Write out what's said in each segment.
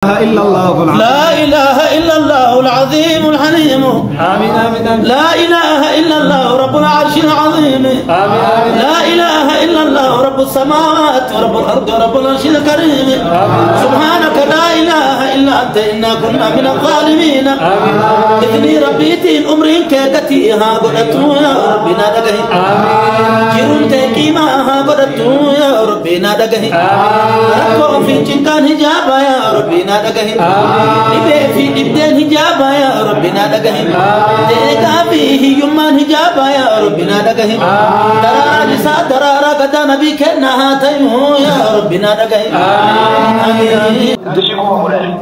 إلا الله العظيم. لا إله إلا الله العظيم الحليم. آمين آمين آمين. لا إله إلا الله رب العرش العظيم. آمين آمين. لا إله إلا الله رب السماوات ورب الأرض ورب العرش الكريم. سبحانك لا إله إلا أنت إنا كنا من الظالمين. إذني ربيتين أمرين كيكتيها قلت يا ربنا دقهي. جرون تكيماها قلت يا ربنا دقهي. ركو في جنكان هجابا يا ربنا دقهي. إبه في إبدين هجابا يا ربنا دقهي. ديكا فيه يمان هجابا يا ربنا دقهي. درارا جسا درارا قدا نبي كنها تيمو يا ربنا دقهي. آمين.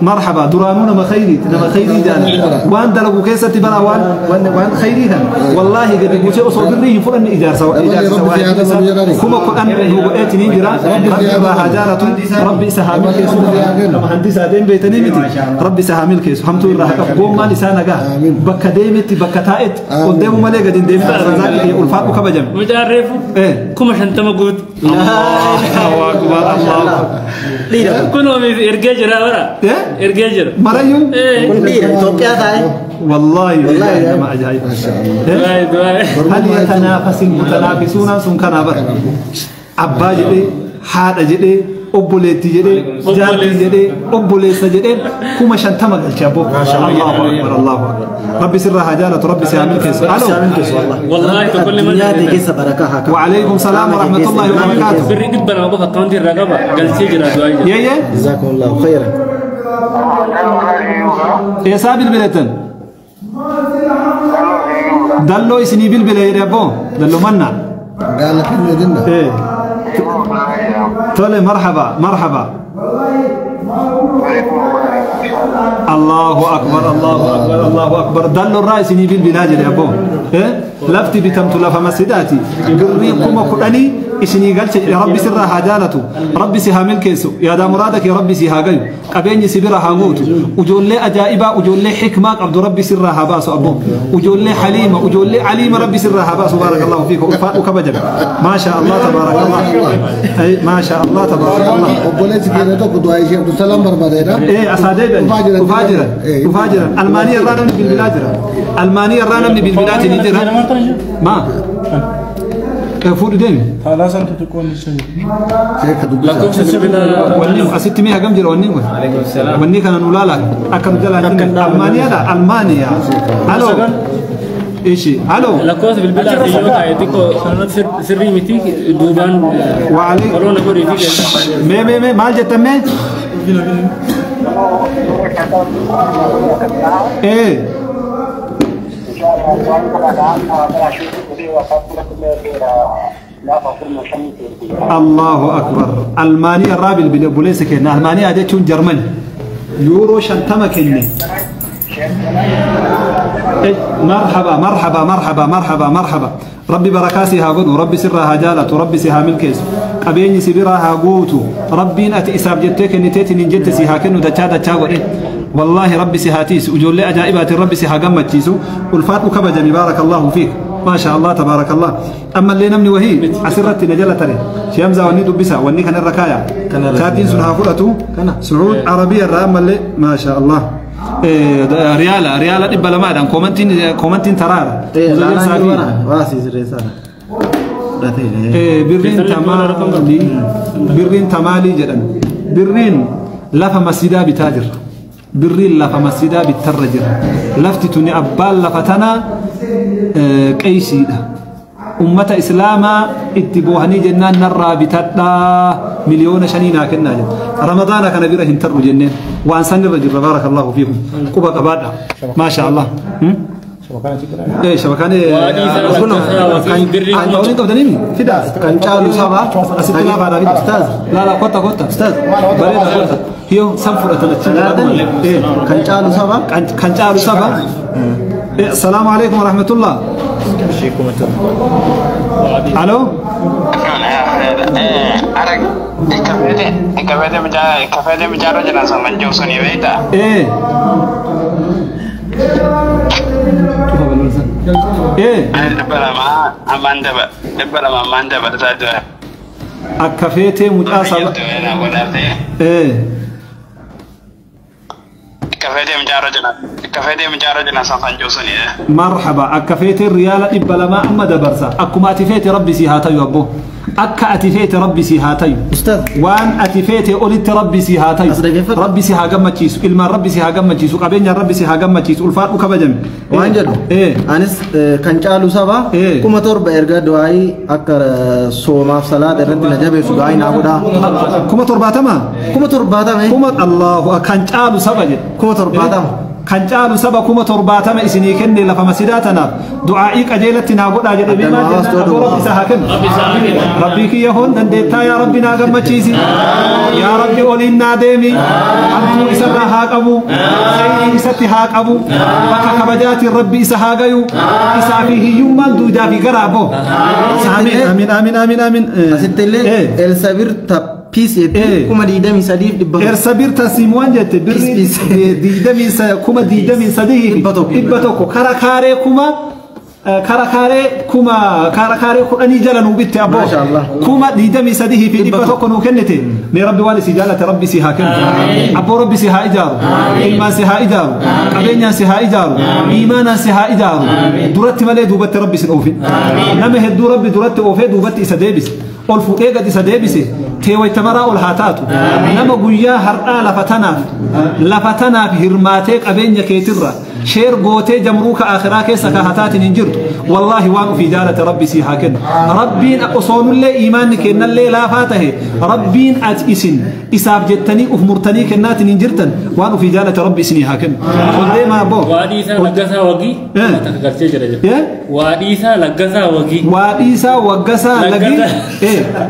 مرحبا درانون ما خيري ما خيري جانا وان دلقوا كيسة تبرا وان وان وان خيري كان والله قد قلت أصور بريه فرن إيجار سوا إيجار سوا كم كأن هو أتني جرا ربي هجارة ربي سهامل كيس مهندس هذين بيتني متي ربي سهامل كيس هم تقول راح قوم ما لسانك بكديمتي بكتائت قدامه ما لقى دين ديمت رزاق الفاق وكبجم متعرفوا إيه كم عشان تمقود الله أكبر الله كنوا إرجاجر ورا إرجاجر مريم والله والله ما أجايب ما شاء الله. هل يتنافس المتنافسون سن كنا بر أبا جدي هذا جدي أبوليتي جدي جارتي جدي أبوليس جدي كم عشان تمغل شابو الله أكبر الله أكبر ربي سر هجالة ربي سيعمل كيس ألو والله كل ما كيس بركة هكا. وعليكم السلام ورحمة الله وبركاته. بريد بنا أبو خطان دي الرقبة قال سيجرا دعاء. يا يا جزاكم الله خيرا. يا سابل بلتن دلو اسني بالبلا يا ابو دلو منا قال لك انه ايه تولي مرحبا مرحبا الله اكبر الله اكبر الله اكبر دلو الراس ني بالبلاج يا ابو ايه لفتي بتمت لفما مسداتي قريكم كدني اسني قالت يا ربي سر هجالته ربي سهامل كيسو يا دا مرادك يا ربي سهاغيو قبيني سبرا هاغوت وجول اجائبا وجول حكمه عبد ربي سر هباس ابو وجول حليمه وجول عليمه ربي سر هباس بارك الله فيك وكبجب ما شاء الله تبارك الله اي ما شاء الله تبارك الله وبوليس كيرتو كدواي شيخ عبد السلام بربادينا ايه اساديبا وفاجرا وفاجرا المانيا رانا بالبلاد المانيا رانا بالبلاد نجرا ما فور ديمي خلاص انت تكون شيء وني 600 كم جرى وني عليكم السلام وني كان نولالا اكن جلا المانيا لا المانيا الو ايش الو لكوس بالبلاد يو تايتيكو سري متي دوبان وعليك مي مي مي مال جت مي ايه الله أكبر ألمانيا الرابل بالبوليس كنا ألمانيا جتون جرمن يورو شنتما كني مرحبا مرحبا مرحبا مرحبا مرحبا ربي بركاسي هاغون ربي سرها هجالة ربي سها ملكيس قبيني سبرها هاغوتو ربي أتي إساب جتك نتيتي نجت سها كنو دچا دچا والله ربي سهاتيس وجول أجائبات ربي سها قمتيسو والفات كبجمي بارك الله فيك ما شاء الله تبارك الله أما اللي نمني وهي عسرت نجلة تري شيمزا وني دبسا وني كان الركايا تاتين سنها فرأتو سعود عربية الرام اللي ما شاء الله إيه ريالا ريالا إبلا ما دام كومنتين كومنتين ترارا إيه برين تمالي برين تمالي جدا برين لفا مسجدا بتاجر برين لفا مسجدا بترجر لفتي توني أبال لفتنا قيسي أمة إسلاما اتبوهني جنان نرى بتتا مليون شنينا كنا جن رمضان كان بيره انتر جنين وانسان الرجل بارك الله فيكم قبا قبادا ما شاء الله ايه شبكاني كان قالوا سبعة استاذ لا لا كوتا كوتا استاذ بريد هيو سنفرة كان قالوا سبعة كان قالوا سبعة السلام عليكم ورحمة الله. الو. ايه. ايه. أكفيتي مجاسة. ايه. Marhaba akka feete riyaala 200 amma dabarsa akkuma ati feete rabbi si haa tayu abbo akka ati feete rabbi si haa tayu waan ati feete olitti rabbi si haa tayu rabbi si haa gammachiisu ilmaan rabbi si haa gammachiisu qabeenyaan rabbi si haa gammachiisu ulfaadhu kabajame waan jedhu anis kan caalu saba 7,000 erga du'aayii akka soomaaf salaata irratti na jabeessu du'aayii naa godhaa 70,000 70,000 kuma Allahu kan caalu saba jedhe 70,000 kan caalu saba 70,000 isinii kenne lafa masidaa tanaaf du'aa'ii qajeelatti naa godhaa jedhe beemaa jennaan aboo rabbi isaa haa kennu rabbii kiyya hoon dandeettaa yaa rabbi naa gammachiisi yaa rabbi oliin naa deemi hamtuu isarraa haa qabu khayrii isatti haa qabu bakka kabajaatiin rabbi isa haa gayu isaa fi hiyyummaan duudaa fi gara aboo amiin amiin amiin amiin amiin asitti illee Elsabir Peace 23,100 Ersabir tasimuan jette birri 23,100 kara kaaree kuma kara kaaree kuma kara kaaree 10 jala nu bitte abbo 23,100 nu kennite mee rabbi waan si jaalate rabbi si haa kennu abbo rabbi si haa ijaaru ilmaan si haa ijaaru qabeenyaan si haa ijaaru iimaanaan si haa ijaaru duratti malee duubatti rabbi sin oofin nama hedduu rabbi duratti oofee duubatti isa deebise ol fuudhee gad isa deebise teewaytamaraa ol haa taatu nama guyyaa har'aa lafa tanaaf hirmaatee qabeenya keetirra sheer gootee jamruuka akhiraa keessa ka hataatiin hin jirtu wallaahi waan ofii jaalate rabbi sii haa kennu rabbiin osoonullee iimaanni kennallee laafaa tahe rabbiin ati isin isaaf jettanii uf murtanii kennaatiin hin jirtan waan ofii jaalate rabbi isinii haa kennu ol deemaa abboo Waadhiisaa Laggasaa Wagii takka galchee jira jedha Waadhiisaa Laggasaa Wagii Waadhiisaa Waggasaa Lagii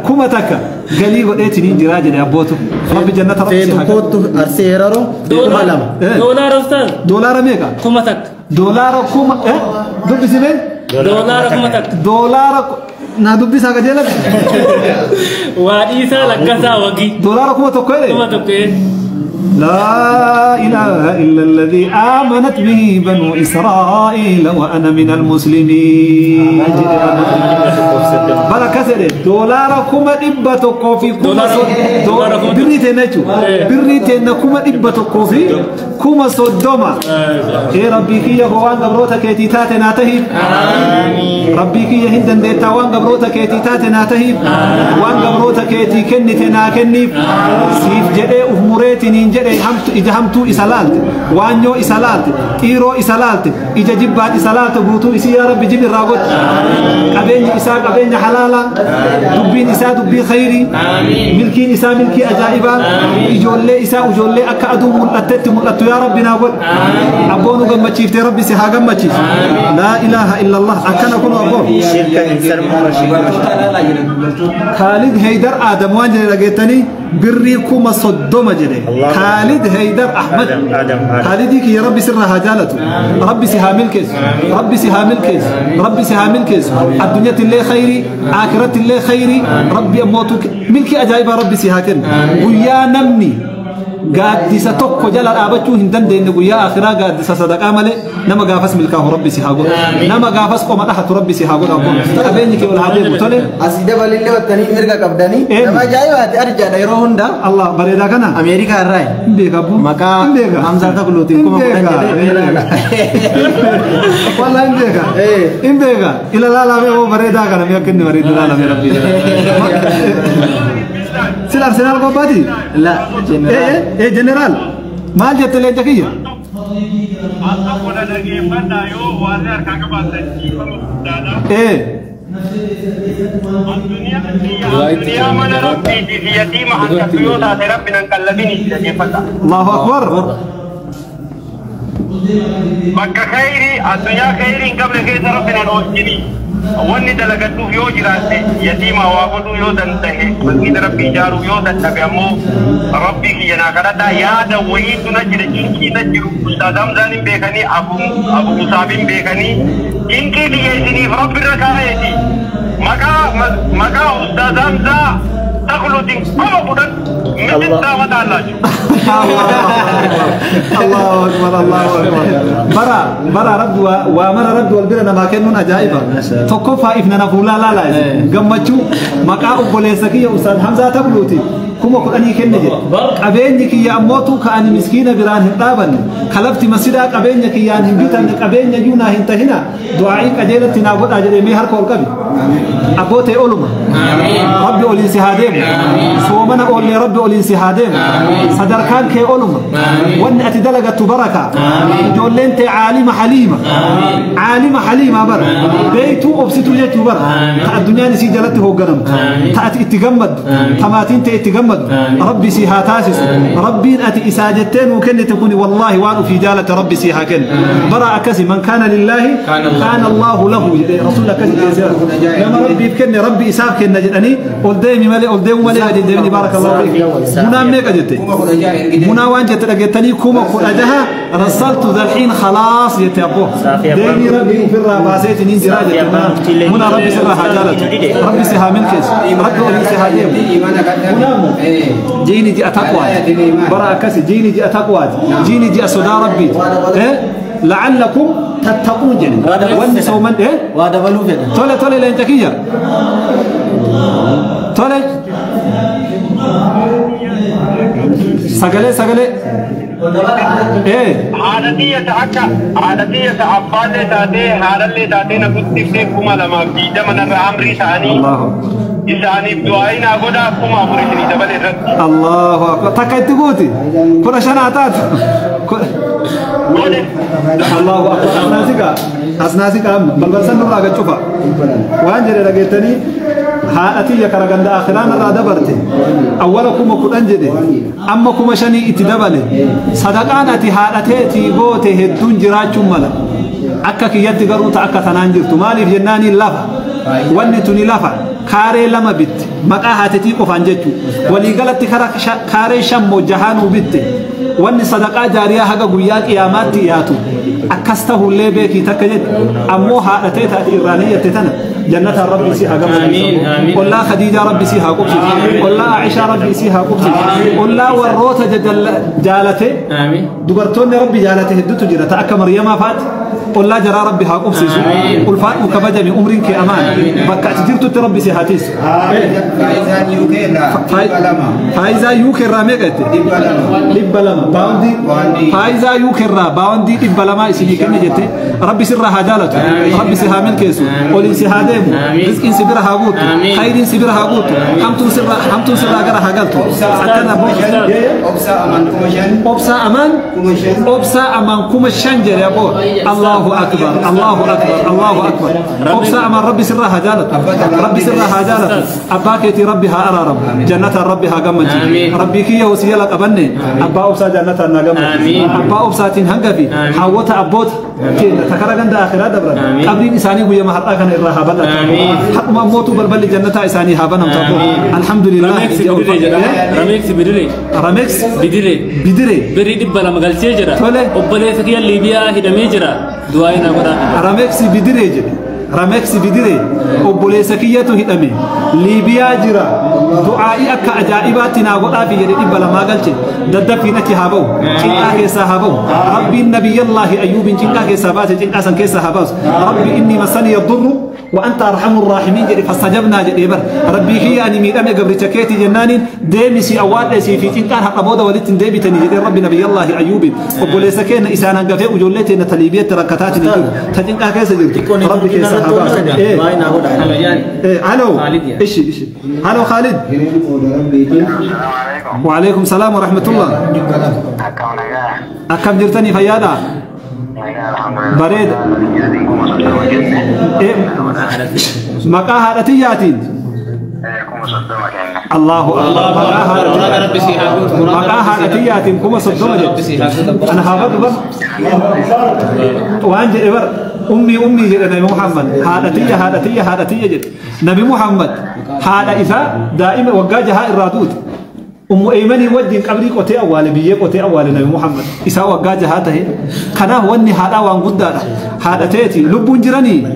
1000 galii godheetiin hin jiraa jedhe abbootu rabbi jannata rabbi si haa kennu Feetu kootu arsee heraro 2,000 Doolaara ustaaz Doolaara meeqa 1000 Doolaara kuma dubbisime Doolaara 1000 Doolaara na dubbisaa qajeelate Waadhiisaa Laggasaa Wagii Doolaara 1000 jedhe 1000 لا إله إلا الذي آمنت به بنو إسرائيل وأنا من المسلمين بركة سيدي دولار كما 100 في كما بريتين نجو بريتين كما 100 في كما 30 يا ربي كي يهوان قبروتك تاتنا تهيب ربي كي يهندن ديتا وان قبروتك تاتنا تهيب وان قبروتك كنتنا كنيب سيف جدي أموريتين جدي ija hamtuu isa laalte waanyoo isa laalte xiiroo isa laalte ija jibbaan isa laalte guutuu isii yaa rabbi jib irraa godhi qabeenyi isaa qabeenya halaalaa dubbiin isaa dubbii khayrii milkiin isaa milkii ajaa'ibaa ijoollee isaa ijoollee akka aduu mul'attetti mul'attu yaa rabbi naa godhi abboo nu gammachiiftee rabbi si haa gammachiisu laa ilaaha illallah akkana kun abboo Kaalid Heydar Aadam waan jedhe dhageettanii birrii 30,000 jedhe خالد هيدر أحمد خالدي يا ربي سرها جالته ربي سها ملكس ربي سها ملكس ربي سها ملكس الدنيا اللي خيري آخرة اللي خيري ربي أموتك ملكي أجايب ربي سها كن ويا نمني قادسة tokko jala dhaabachuu hin dandeenye guyyaa akhiraa gaaddisa sadaqaa malee nama gaafas milkaahu rabbi si haa godhu nama gaafas qoma dhahatu rabbi si haa godhu abboo qabeenyi kee ol haa deemu tole Asii dabalillee wattanii mirga qabdanii nama ajaa'ibaati arjaadha yeroo hundaa Allah bareedaa kana Ameerikaa irraa hin beeka abboo maqaa hin beeka Hamzaa Takluutiin 10,000 jedhee Wallahi hin beeka hin beeka ila laalamee hoo bareedaa kana mee akka inni bareedu laalamee rabbi Sila Arsenal qophaati? La, jeneraal. Jeneraal. Maal jette leenca kiyya? Allahu Akbar. Bakka khayri addunyaa khayri hin qabne keessa rabbi nan oolchini. Wanni dalagadhuuf yoo jiraatte yatiima waa godhuu yoo danda'e masgiida rabbi ijaaruu yoo dadhabe ammoo rabbii kiyya naa kadhadhaa yaada wayiitu na jira cinqii na jiru ustaaz Hamzaan hin beekanii Abu Musaab hin beekanii cinqii kiyya isiniif rabbi irra kaa'eeti maqaa ustaaz Hamzaa Takluutiin 10,000 misinsaa mataallaachu. الله أكبر الله أكبر برا برا رب ومر رب والبر ما كانوا أجائبا تكفى إفنا نقول لا لا لا جمتشو مقا أبو ليسكي أستاذ حمزة تبلوتي 10,000 kenne jedhe qabeenyi kiyya ammootu ka ani miskiina biraan hin dhaabanne kalafti masidaa qabeenya kiyyaan hin bitanne qabeenya juunaa hin tahina du'aa'ii qajeelatti naa godhaa jedhe mee harka ol qabi abbootee oluma rabbi oliin si haa deemu soomana oollee rabbi oliin si haa deemu sadarkaan kee oluma wanni ati dalagattu baraka ijoolleen tee caalima haliima caalima haliima bara beeytuu obsituu jechuu bara ta addunyaan isii jalatti hoogganamtu ta ati itti gammaddu ta maatiin tee itti gammaddu rabbi si haa taasisu rabbiin ati isaa jettee nuu kennite kuni wallaahi waan ufii jaalate rabbi si haa kennu bara akkasi man kaana lillaahi kaana allaahu lahu jedhe rasuul akkasi jeesera nama rabbiif kenne rabbi isaaf kenna jedhanii ol deemi malee ol deemu malee gadi deemni baarakallahu fiik munaan meeqa jette munaa waan jette dhageettanii 16,000 rasaltu dalxiin khalaas jette abboo deemii rabbii ofirraa baaseetiin hin jiraa jette munaa rabbi sirraa haa jaalatu rabbi si haa milkeessu rabbi olii si haa deemu munaamu jiini ji'a taqwaati bara akkasi jiini ji'a taqwaati jiini ji'a sodaa rabbiiti لعلكم تتقون جن وان سومن ايه ودبلو فدا تولي تولي لين تولي سغلي سغلي ايه عادتية حكا عادتية عبالة تاتي هارلة تاتي نكتب تكما لما بيدا من الرامري ثاني الله اكبر إساني دعائي ناغودا كما فرشني دبل الرد الله اكبر تكايت غوتي كنا شناتات الله اكبر اسناسيكا اسناسيكا بلبل سن نورا غچوفا وان جري رغيتني haadhatiyya kara ganda akhiraan irraa dabarte awwala 10,000 jedhe amma 5,000 itti dabale sadaqaan ati haadhateetii goote hedduun jiraachuun mala akka kiyyatti garuu ta akka tanaan jirtu maaliif jennaaniin lafa wanni tuni lafa kaaree 2 bitte maqaa haatetii qofaan jechuu waliigalatti kara kaaree 5 moo 6 bitte wanni sadaqaa jaariyaa haga guyyaa qiyaamaatti dhiyaatu akkas tahullee beekii takka jedhe ammoo haadhatee taate irraa niyyatte tana جنة ربي سيها قبل قل خديجة ربي سيها قبل قل عائشة ربي سيها قبل قل والروت جالته دبرتون ربي جالته هدوت جرى تأك مريم فات قل جرى ربي ها قبل قل فات مكبجة من أمرك أمان بكأت جرت ربي سيها تيس فايزا يوكي راميكت لبلما باوندي فايزا يوكي را باوندي لبلما إسيني كم جت ربي سرها جالته ربي سيها ملكيسو قل سيها ديمو رزق سبرها غوت خير سبرها غوت حمتو سرها غرها غلتو أكنا أبسا أمان كمشن أبسا أمان أبسا أمان كمشن جري أبو الله أكبر الله أكبر الله أكبر أبسا أمان ربي سرها جالت ربي سرها جالت أباكتي ربها أرى رب جنة ربها قمتي ربي كي وسيلة أبني أبا أبسا جنة نقمتي أبا أبسا تنهنجفي حوت أبوت كين تكرر عند آخرة دبر قبل إنساني ويا مهرأ كان إرها بدأ حق ما موتوا بلبل جنة إنساني هابنا الحمد لله رميكس بدري رميكس بدري بدري بريد بلا مقالشة جرا وبلي سكيا ليبيا هدمي جرا دعائنا برا رميكس بدري جرا رميكس بدري وبلي سكيا تهدمي ليبيا جرا دعائي أك أجائباتنا وقافي يدي بلا مقالشة ددفينة هابو جنكا كيسا هابو ربي النبي الله أيوب جنكا كيسا بات جنكا سن كيسا هابوس ربي إني مسني الضر وأنت أرحم الراحمين جري فاستجبنا جري بر ربي هي أني ميدام قبر تكيتي جنان ديمسي أواد سي في جنكا حق بودا ولت ديبي تني جري ربي نبي الله أيوب وبوليس كين إسانا قفي وجولتي نتليبية تركتات نجوم تجنكا كيسا جري ربي كيسا هابوس إيه ألو إيش إيش ألو خالد وعليكم السلام ورحمة الله أكم جرتني فيادا بريد مقاها رتياتين الله أكبر مقاها رتياتين كما صدمة أنا هابط بر وأنجل بر أمي أمي جد نبي محمد هادتية هادتية هادتية جد نبي محمد هذا إذا دائما وجاجها الرادود أم أيمني ودين قبري قتي أول بيه قتي أول نبي محمد إسا وجاجها هاته كنا هو النهاية وان قدرة هذا تأتي لبون جراني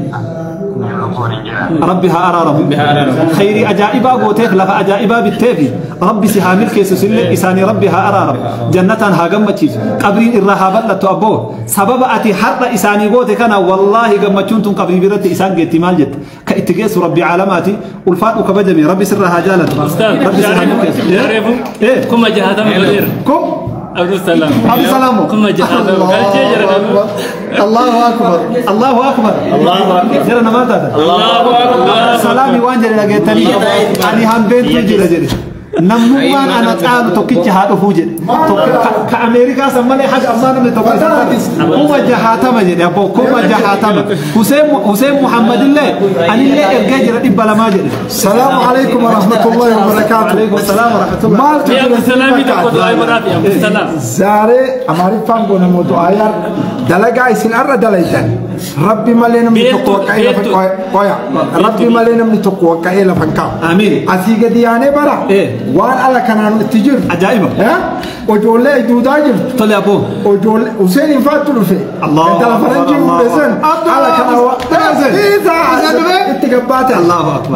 Rabbi haa araaramu. Khayrii ajaa'ibaa gooteef lafa ajaa'ibaa bitteefi Rabbi si haa milkeessu sillee isaanii Rabbi haa araaramu. Jannataan haa gammachiisu. Qabriin irraa haa bal'attu abboo. Sababa ati har'a isaanii goote kana wallaahi gammachuun tun qabrii biratti isaan geetti maal jette? Ka itti geessu Rabbi caalamaati. Ulfaadhu kabajame Rabbi sirraa haa jaalatu. Rabbi si haa milkeessu. Kuma jahatama godheera. Kum? Abdusalaam. Abdusalaam. Kuma jahatama galchee jira. Allahu akbar. Allahu akbar. Allahu akbar. Jira namaa taata. Allahu akbar. Salaami waan jedhe dhageettanii ani hambeentu jira jedhe. Namnummaan ana caalu tokkicha haa dhufuu jedhe. Ka Ameerikaa san malee haga ammaa namni tokko kuma jahatama jedhe abboo kuma jahatama. Hussein Muhammad illee anillee ergee jira 200 jedhe. Salaamu alaikum wa rahmatullahi wa barakaatuh. Alaikum salaam wa rahmatullahi. Maaltu jira Abdusalaami tokko du'aa godhaati Abdusalaam. Zaaree Amaariffaan goona moo du'aa yaar dalagaa isin arra dalaytan. Rabbi malee namni tokko waqqa'ee lafa qoya. Rabbi malee namni tokko waqqa'ee lafa hin kaa'u. Amiin. Asii gadi yaanee bara. Waan ala kanaan itti jiru. Ajaa'iba. Ijoollee duudaa jirtu. Tole abboo. Ijoollee Hussein Infaattu dhufe. Intala faranjii dhufe san ala kana itti gabbaatan.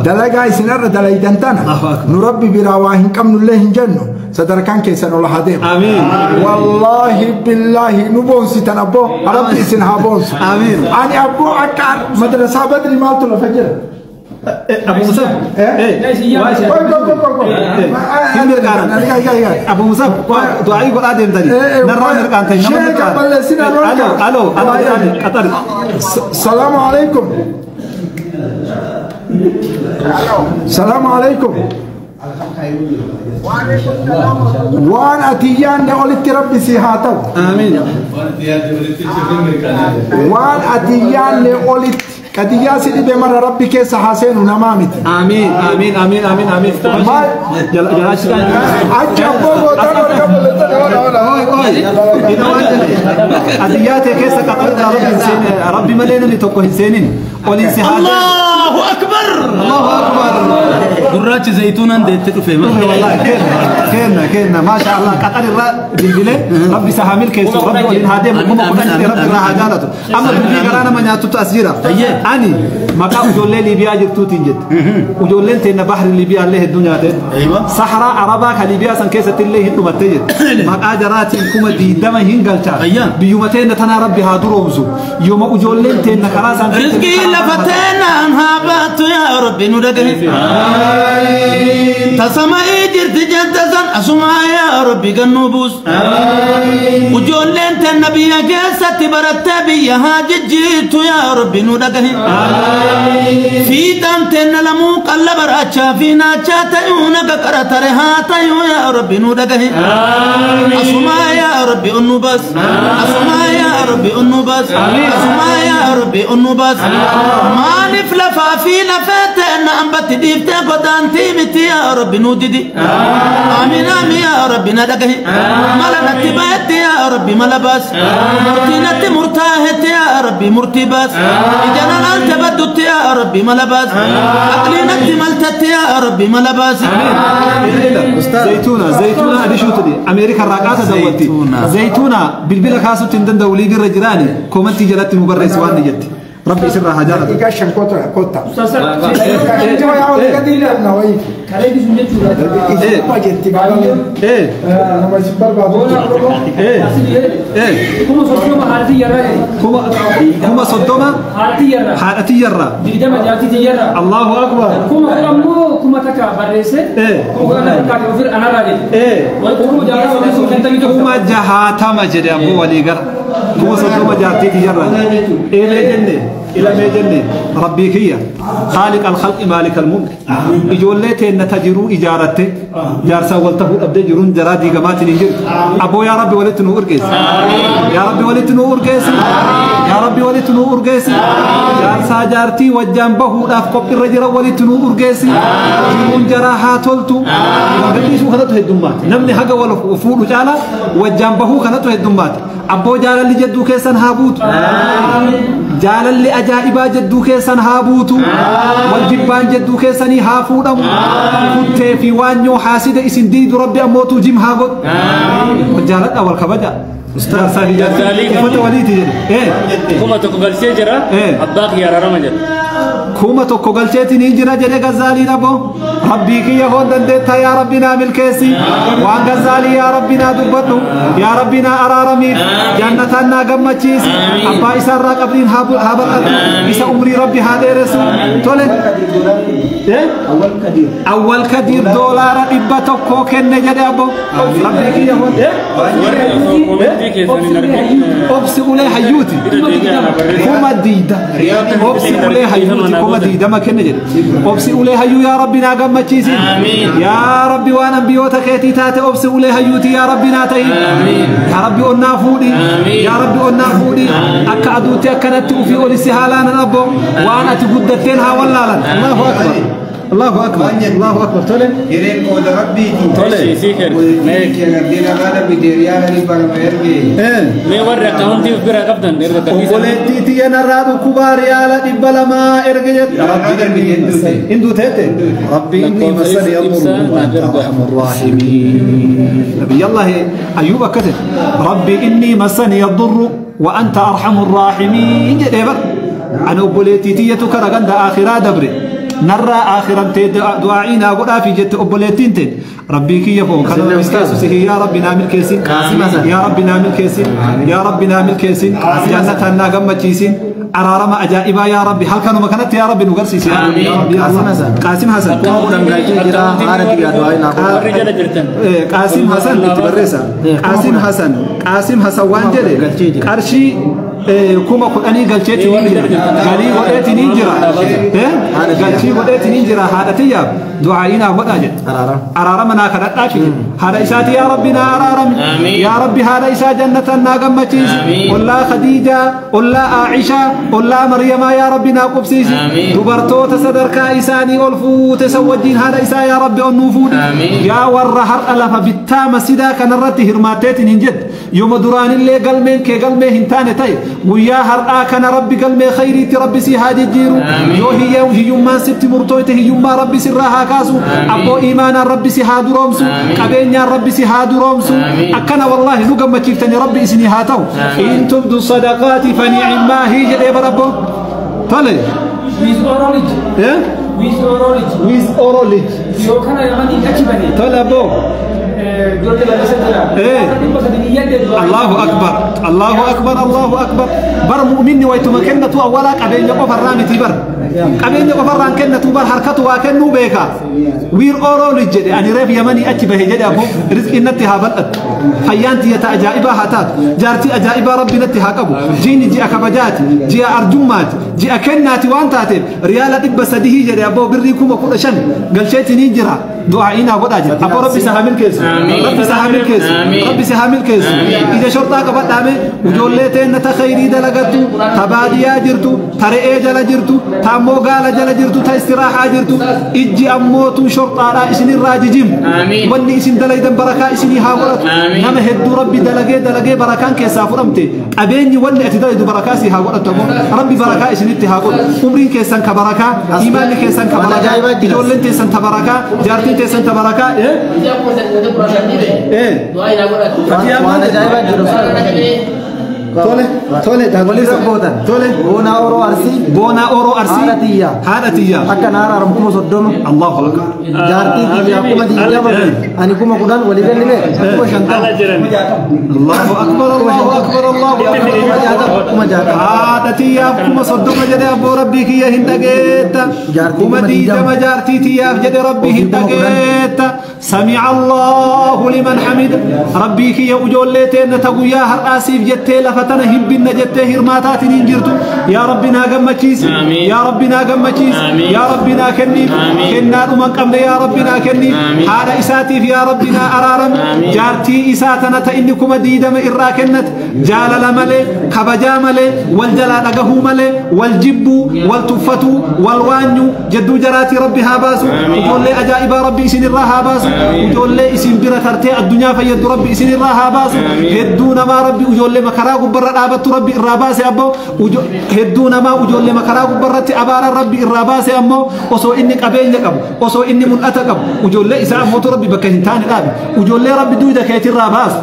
Dalagaa isin irra dalaydan tana. Nu Rabbi biraa waa hin qabnullee hin jennu. Sadarkaan keessan ol haa deemu. Amiin. Wallaahi billaahi nu boonsitan abboo. Rabbi isin haa boonsu. Amiin. Ani abboo akka madrasaa Badri maaltu lafa jira? Abu Musab. Abu Musab du'aa godhaa deemtanii. Narraa mirqaantanii nama mirqaan. Alo alo qaxar. Salaamu alaikum. Salaamu alaikum. Waan ati yaadne olitti Rabbi si haa ta'u. Amiin. Waan ati yaadne olitti qadiyyaa si dhibe mara Rabbi keessa haa seenu namaa miti. Amiin amiin amiin amiin amiin. Achi abboo gootaan ol qabalatan. Adiyyaa ta'e keessa qaxarraa Rabbi hin seenin. Rabbi malee namni tokko hin seenin. Oliin si haa deemu. Allahu akbar. Allahu akbar. Gurraachi zayituunaan deettee dhufe. Kenna kenna maasha Allah qaxar irraa bilbilee Rabbi isa haa milkeessu Rabbi waliin haa deemu kuma kudhan Rabbi irraa haa jaalatu. Amma dubbii garaa nama nyaatutu as jira. Ani maqaa ijoollee Liibiyaa jirtuutiin jette. Ijoolleen teenna bahri Liibiyaa illee hedduu nyaate. Saharaa Arabaa ka Liibiyaa san keessatti illee hin dhumattee jette. Maqaa jaraatiin 20,000 hin galchaa. Biyyuma teenna tanaa Rabbi haa duroomsu. Yooma ijoolleen teenna karaa isaan Rizqii lafa teenaan haa baattu yaa Rabbi nu dhagahi. Tasama'ii jirti jette san asumaa yaa Rabbi gannuu buus. Ijoolleen teenna biyya keessatti barattee biyya haa jijjiirtu yaa Rabbi nu dhagahi. Fiixaan teenna lamuu qalla baraachaa fi naachaa ta'uu naga qara tare haa ta'uu yaa Rabbi nu dhagahi. Asumaa yaa Rabbi onnu baas. Asumaa yaa Rabbi onnu baas. Asumaa yaa Rabbi onnu baas. Maaliif lafaa fi lafee teenna ambatti dhiiftee godaantii miti yaa Rabbi nu didi. Amiin amiin yaa Rabbi na dhagahi. Mala natti bahetti yaa Rabbi mala baas. Murtii natti murtaahetti yaa Rabbi murtii baas. Ija na laalte baddutti yaa Rabbi mala baas. Aqlii natti maltetti yaa Rabbi mala baas. Zayituuna zayituuna adishuutu Ameerika irraa qaata daawwatti. Zayituuna bilbila kaasutti hin danda'u liigirra jiraani koomantii jalatti nu barreessi waan ni jetti. Rabbi isirraa haa jaalatu. Daqiiqaa 5 kottaa kottaa. Kuma 30 haadha tiyyarraa. 20 jaartii tiyyarraa. Allahu akbar. Kuma 10 ammoo kuma takka barreesse. Kuma 10 takka ofir anarraa jedhe. Kuma 60 jedhe abboo walii gara. Kuma 30 jaartii tiyyarraa. Eelee jenne ilamee jenne rabbii kiyya خالق الخلق مالك الملك ijoollee teenna tajiruu ijaaratte jaarsaa wal tahuu dhabdee jiruun jaraa diigamaatiin hin jirtu abboo yaa rabbi walitti nu urgeessi yaa rabbi walitti nu urgeessi yaa rabbi walitti nu urgeessi jaarsaa jaartii wajjaan bahuudhaaf qophiirra jira walitti nu urgeessi jiruun jaraa haa toltu walgadhiisuu kanatu heddummaate namni haga wal fuudhu caalaa wajjaan bahuu kanatu heddummaate abboo jaalalli jedduu keessan haa buutu jaalalli ajaa'ibaa jedduu keessan haa buutu wal jibbaan jedduu keessanii haa fuudhamu kuttee fi waanyoo haasida isin diidu rabbi ammootuu jim haa godhu wal jaaladha wal kabaja jaarsaa fi jaartii uffata waliiti jedhe Kuma tokko galchee jira abbaa kiyya araarama jedha. 1000 galcheetiin hin jira jedhe Gazzaaliin abbo Rabbii kiyya hoon dandeetta yaa Rabbi naa milkeessi waan Gazzaalii yaa Rabbi naa dubbadhu yaa Rabbi naa araaramiif jannataan naa gammachiisi abbaa isaarraa qabriin haa bal'atu isa umrii Rabbi haa dheeressu tole awwal kadiir doolaara 100 kenne jedhe abbo Rabbii kiyya hoon obsi ulee hayyuuti 20,000 obsi ulee hayyuuti 20,000 kenne jedhe obsi ulee hayyuu yaa Rabbi naa gammachiisi yaa Rabbi waan ambiyoota keetii taate obsi ulee hayyuuti yaa Rabbi naa ta'i yaa Rabbi onnaa fuudhi yaa Rabbi onnaa fuudhi akka aduutti akkanatti ufii olisi haalaanan abbo waan ati guddatteen haa wallaalan Allahu akbar Allahu akbar Allahu akbar tole Hireen qooda Rabbiiti tole mee warri akkaawuntii of biraa qabdan erga gadhiisan obboleettii tiyya narraa dhukkubaa riyaala 200 erga jette hin duuteette Rabbi inni massani yadurru wa anta arhamur raahimin Nabiyallah Ayyuub akkase Rabbi inni massani yadurru wa anta arhamur raahimin jedhee bar ani obboleettii tiyyatu kara ganda aakhiraa dabre نرى آخرا دعائنا قد في جت أبوليتين تين ربي كي يفو كان يا ربي نعمل كيسين يا ربي نعمل كيسين يا ربي نعمل كيسين جنة ناقم كيسين أرارما أجائبا يا ربي هل كانوا مكانت يا ربي نقرسي يا ربي قاسم حسن قاسم حسن قاسم حسن قاسم حسن وانجلي قرشي 10,000 galcheetiin hin jira galii godheetiin hin jira galchii godheetiin hin jira haadha tiyyaaf du'aa'inaa godhaa jedhe araarama naa kadhadhaa fi haadha isaati yaa Rabbi naa araarami yaa Rabbi haadha isaa jannatan naa gammachiisi ollaa Khadiijaa ollaa Aacishaa ollaa Maryamaa yaa Rabbi naa qubsiisi dubartoota sadarkaa isaanii ol fuute san wajjiin haadha isaa yaa Rabbi ol nuu fuudhi yaa warra har'a lafa bittaa masidaa kanarratti hirmaatteetiin hin jedhe yooma duraanillee galmeen kee galmee hin taane ta'e guyyaa har'aa kana Rabbi galmee khayriitti Rabbi si haa jijjiiru yoo hiyyummaan sitti murtooyte hiyyummaa Rabbi sirraa haa kaasu abboo iimaanaan Rabbi si haa duroomsu qabeenyaan Rabbi si haa duroomsu akkana wallaahi nu gammachiiftani Rabbi isinii haa ta'u in tubdu sadaqaati fanicimmaa hii jedhee barabbo tole with oral yoo kana yamanii achi bane tole abboo الله أكبر الله أكبر الله أكبر بر مؤمن ويتمكنته أولا قبين يقف الرامتي بر قبين يقف الرام كنته بر حركته وكنه بيكا وير أورو للجد أنا ريف يمني أتي به جد أبو رزق نتها بلد حيانتي يتأجائبها هاتات جارتي أجائبها ربي نتها قبو جيني جي أكبجاتي جي أرجمات جي أكناتي وانتاتي ريالة بسديه جد أبو بريكم وكل شن قال شيء تنجرا دعائنا ودا أبو ربي سهامل كيس ربي سهامل كيس ربي سهامل كيس إذا شرطة قبض دامه وجولتين نتخيري دلقتو تباديا جرتو ترئي جل جرتو تامو قال جل جرتو تاستراحة جرتو إجي أموتو شرطة لا إسني الراججيم وني إسن دليدا بركة إسني هاورت نما هدو ربي دلقي دلقي بركان كيسا فرمتي أبيني وني أتدليدو بركة سي هاورت ربي بركة إسني تهاورت أمرين كيسان كبركة إيمان كيسان كبركة جولين تيسان تبركة جارتين تيسان تبركة إيه tole tole tole Bona Oro Arsi Bona Oro Arsi haadha tiyya akka naara aram 30,000 Allahu akbar jaartii tiyya 20,000 ani 10,000 walii galli mee 50,000 Allahu akbar Allahu akbar Allahu akbar haadha tiyyaaf 30,000 jedhe abboo rabbii kiyya hin dhageetta 20,000 jaartii tiyyaaf jedhe rabbii hin dhageetta سمع الله لمن حمد ربي كي وجولتين تغيا هراسيف جتي لفتنا هبنا جتي هرماتات نجرتو يا ربنا غمچيس يا ربنا غمچيس يا ربنا كني كنا دمن قمنا يا ربنا كني هذا اساتيف يا ربنا ارارم جارتي اساتنا تانكم ديدم اراكنت جالل ملي كبجا ملي والجلا دغهو ملي والجب والتفتو والوانيو جدو جراتي ربي هاباسو وجولي اجائب ربي سن الرهاباس وجولي اسم بira tartee addunyaa fayyaddu rabbi isin irraa haa baasu hedduu namaa rabbi ijoollee makaraa gubbarra dhaabattu rabbi irraa baase ammoo hedduu namaa ijoollee makaraa gubbarratti abaaran rabbi irraa baase ammoo osoo inni qabeenya qabu osoo inni mul'ata qabu ijoollee isaa ammootu rabbi bakka hin taane dhaabe ijoollee rabbi duuda keetirraa baasu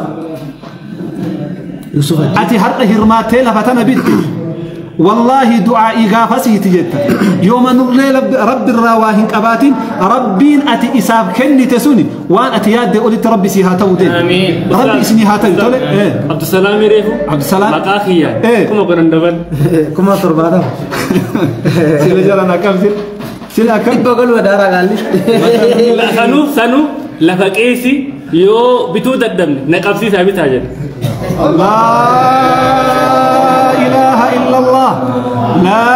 ati har'a hirmaattee lafa tana bitti Wallaahi du'aa'ii gaafasiiti jetta. Yooma nurlee rabbi irraa waa hin qabaatin rabbiin ati isaaf kennite suni waan ati yaadde olitti rabbi si haa ta'u deemu. Rabbi isinii haa ta'u tole. Abdusalaam reefu. Abdusalaam. Maqaa kiyyaa. 10,000 dabal. 70,000. Sila jalan akkam sila. Sila akkam. Dhibba galuu daaraa gaalli. Sanuu lafa qeesi yoo bituu dadhabne na qabsiisaa bitaa jedhe. لا إله إلا الله لا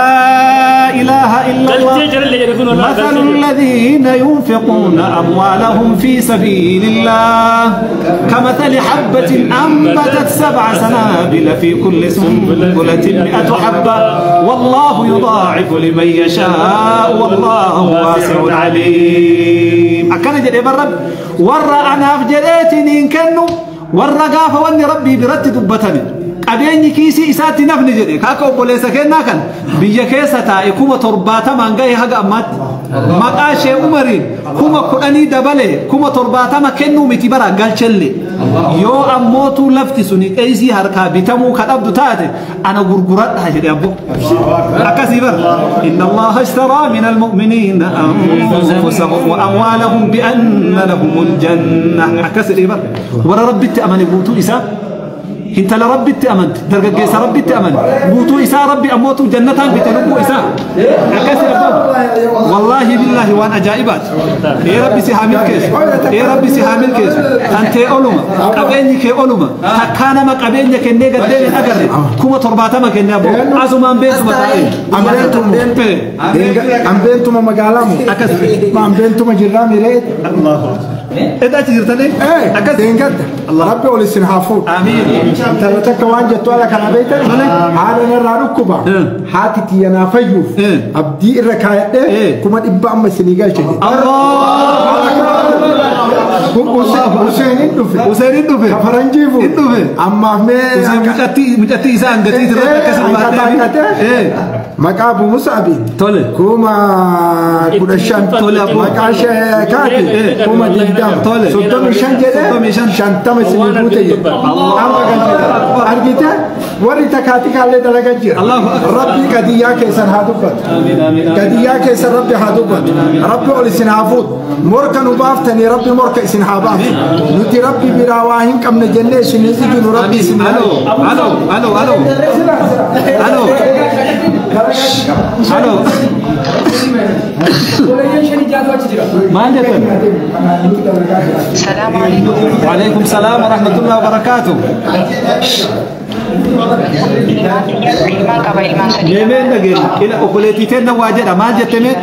إله إلا الله مثل الذين ينفقون أموالهم في سبيل الله كمثل حبة أنبتت 7 سنابل في كل سنبلة 100 حبة والله يضاعف لمن يشاء والله واسع عليم. أكن جدي برب ورا أنا في جديتني إن كانوا warra gaafa wanni rabbii biratti dubbatame qabeenyi kiisii isaatti nafni jedhe kaaka obboleessa kennaa kan biyya keessa taa'e 70,000 gahe haga ammaatti maqaa ishee umariin 10,000 dabale 70,000 kennuu miti bara galchelle yoo ammootu lafti suni qeesii harkaa bitamuu ka dhabdu taate ana gurguradha jedhe abbo akkasii bara inna allaha ishtaraa min almu'miniina anfusahum wa amwaalahum bianna lahumul janna akkas jedhe bara warra rabbitti amane guutuu isaa intala rabbitti amante dargaggeessa rabbitti amane guutuu isaa rabbi ammootu jannataan bite lubbuu isaa akkas abbo wallaahi billaahi waan ajaa'ibaati ee rabbi si haa milkeessu ee rabbi si haa milkeessu tantee oluma qabeenyi kee oluma takkaa nama qabeenya kennee gaddeen hin agarre 70,000 kennee abbo asumaan beekuma taa'e Ambeentuma magaalaa moo akkas ambeentuma jirraa miree Edaa achi jirtanii? Akkas deengadda. Rabbi ol isin haa fuudhu. Amiin. Intala takka waan jettu ala kana beektan haadha narraa dhukkuba haati tiyya naa fayyuuf abdii irra kaayadhee 100,000 amma isinii galche jedhe. Useenin dhufe. Useenin dhufe. Ka faranjii fuudhe. Hin dhufe. Ammaaf mee. Useen mucattii isaa hangatii irratti akkasii baatee. Maqaa Abu Musaabiin. Tole. 15,000. Tole abboo. Maqaa Sheekaati. 20,000. Tole. 35 jedhee 50 isinii guute jedhe. Amma galche. Argite warri takaatii kaallee dalagaa jira. Rabbi gadiyyaa keessan haa dubbatu. Gadiyyaa keessan rabbi haa dubbatu. Rabbi ol isin haa fuudhu. Morka nu baaftanii rabbi morka isin haa baaftu. Nuti rabbi biraa waa hin qabne jennee isin ijinu rabbi isin haa. Alo alo alo alo alo. Maal jettan? Salaamu alaikum. Waalaikum salaam wa rahmatullahi wa barakatuh. Ilmaan qaba ilmaan sadii. Meemeen dhageenya ila obboleettii teenna waa jedha maal jette mee?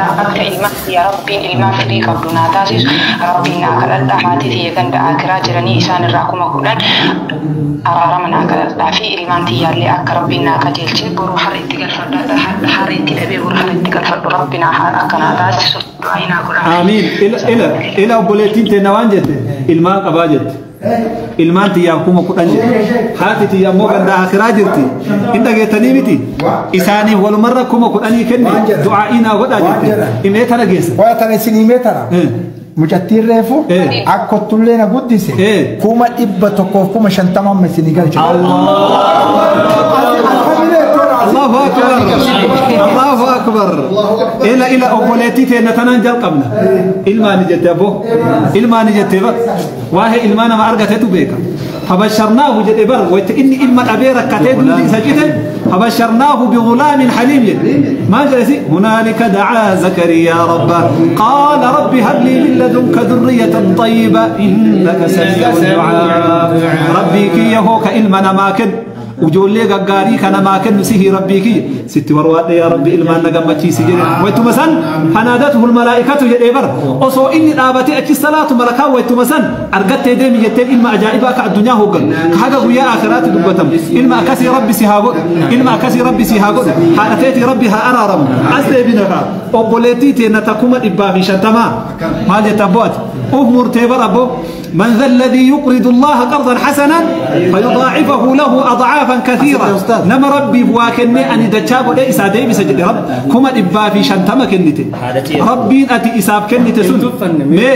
Akka ilmaan yaa rabbiin ilmaan firii qabdu naa taasisu rabbiin naa kadhadha haati tiyya ganda akiraa jiranii isaan irraa 10,000 araarama naa kadhadhaa fi ilmaan tiyyaallee akka rabbiin naa qajeelche boruu har'a itti galfadha har'a itti dhabee boruu har'a itti galfadhu rabbi naa akka naa taasisu du'aa naa godha. Amiin ila ila obboleettiin teenna waan jette ilmaan qabaa jette. Ilmaan tiyyaaf 10,000 jedhe haati tiyya ammoo ganda akiraa jirti hin dhageettanii miti isaaniif walumarra 10,000 kenne du'aa'ii naa godhaa jette himee tana geessa. Waa tana isin himee tana. Mucattiin reefu akkottullee na guddise 150,000 amma isinii galche. Allahu akbar Allahu akbar ila ila obboleettii teenna tanaan jalqabna ilmaani jette abbo ilmaani jette bar waa'ee ilmaa nama argatetu beeka فبشرناه جد بر وإني إما أبيرك كتب سجدا فبشرناه بغلام حليم ما جلس هنالك دعا زكريا ربه قال رب هب لي من لدنك ذرية طيبة إنك سميع الدعاء ربي كي يهوك إلما نماكن وجولي غغاري كان ما كن سيه ربي كي ست ورواد يا ربي إلما نغمچي سجد ويتمسن فنادته الملائكة يدبر اوسو اني دابتي اچ الصلاه ملكا ويتمسن ارغت ديمي جتين إلما عجائبا كالدنيا هوغن كاغا غيا اخرات دبتم إلما كسي ربي سيهاغو إلما كسي ربي سيهاغو حالتي ربي ها ارارم اسدي بنها اوبوليتي تنتكما 150 ما جتبوت أمر تبر أبو من ذا الذي يقرض الله قرضا حسنا فيضاعفه له أضعافا كثيرة نما ربي بواكني أني دجابو إيه إسادي بسجد رب كما إبا في شنتما كنتي ربي أتي إساب كنتي سن مي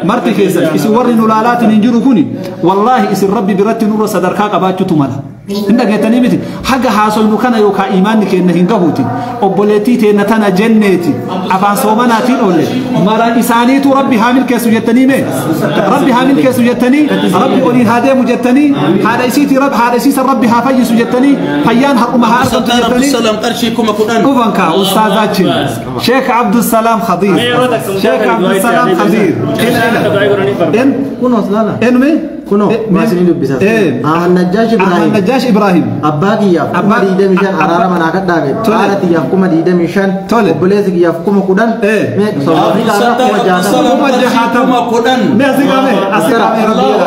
مرتي كيسا إسي وري نلالات ننجرو كوني والله إسي ربي برتي نور صدركا قباتشو تمالا Hin dhageettanii miti haga haasoynu kana yookaan imaanni keenya hin gahuuti obboleettii teenya tana jenneeti afaan soomanaatiin oolle mara isaaniitu rabbi haa milkeessu jettanii mee rabbi haa milkeessu jettanii rabbi oliin haa deemu jettanii haadha isiitii rabbi haadha isiisan rabbi haa fayyisu jettanii fayyaan har'uma haa argamtu jettanii dhufan kaa ustaazaachin Sheekh Abdusalaam Khadiir Sheekh Abdusalaam Khadiir Kunos lala eenyume Kuno maasini dubbisa Ahmad Najjaash Ibrahim Ahmad Najjaash Ibrahim Abbaa kiyyaaf 25,000 araara manaa kadhaame haadha kiyyaaf 25,000 obboleessi kiyyaaf 10,000 mee South Africa irraa 60,000 mee asii qaame asii qaame rabbi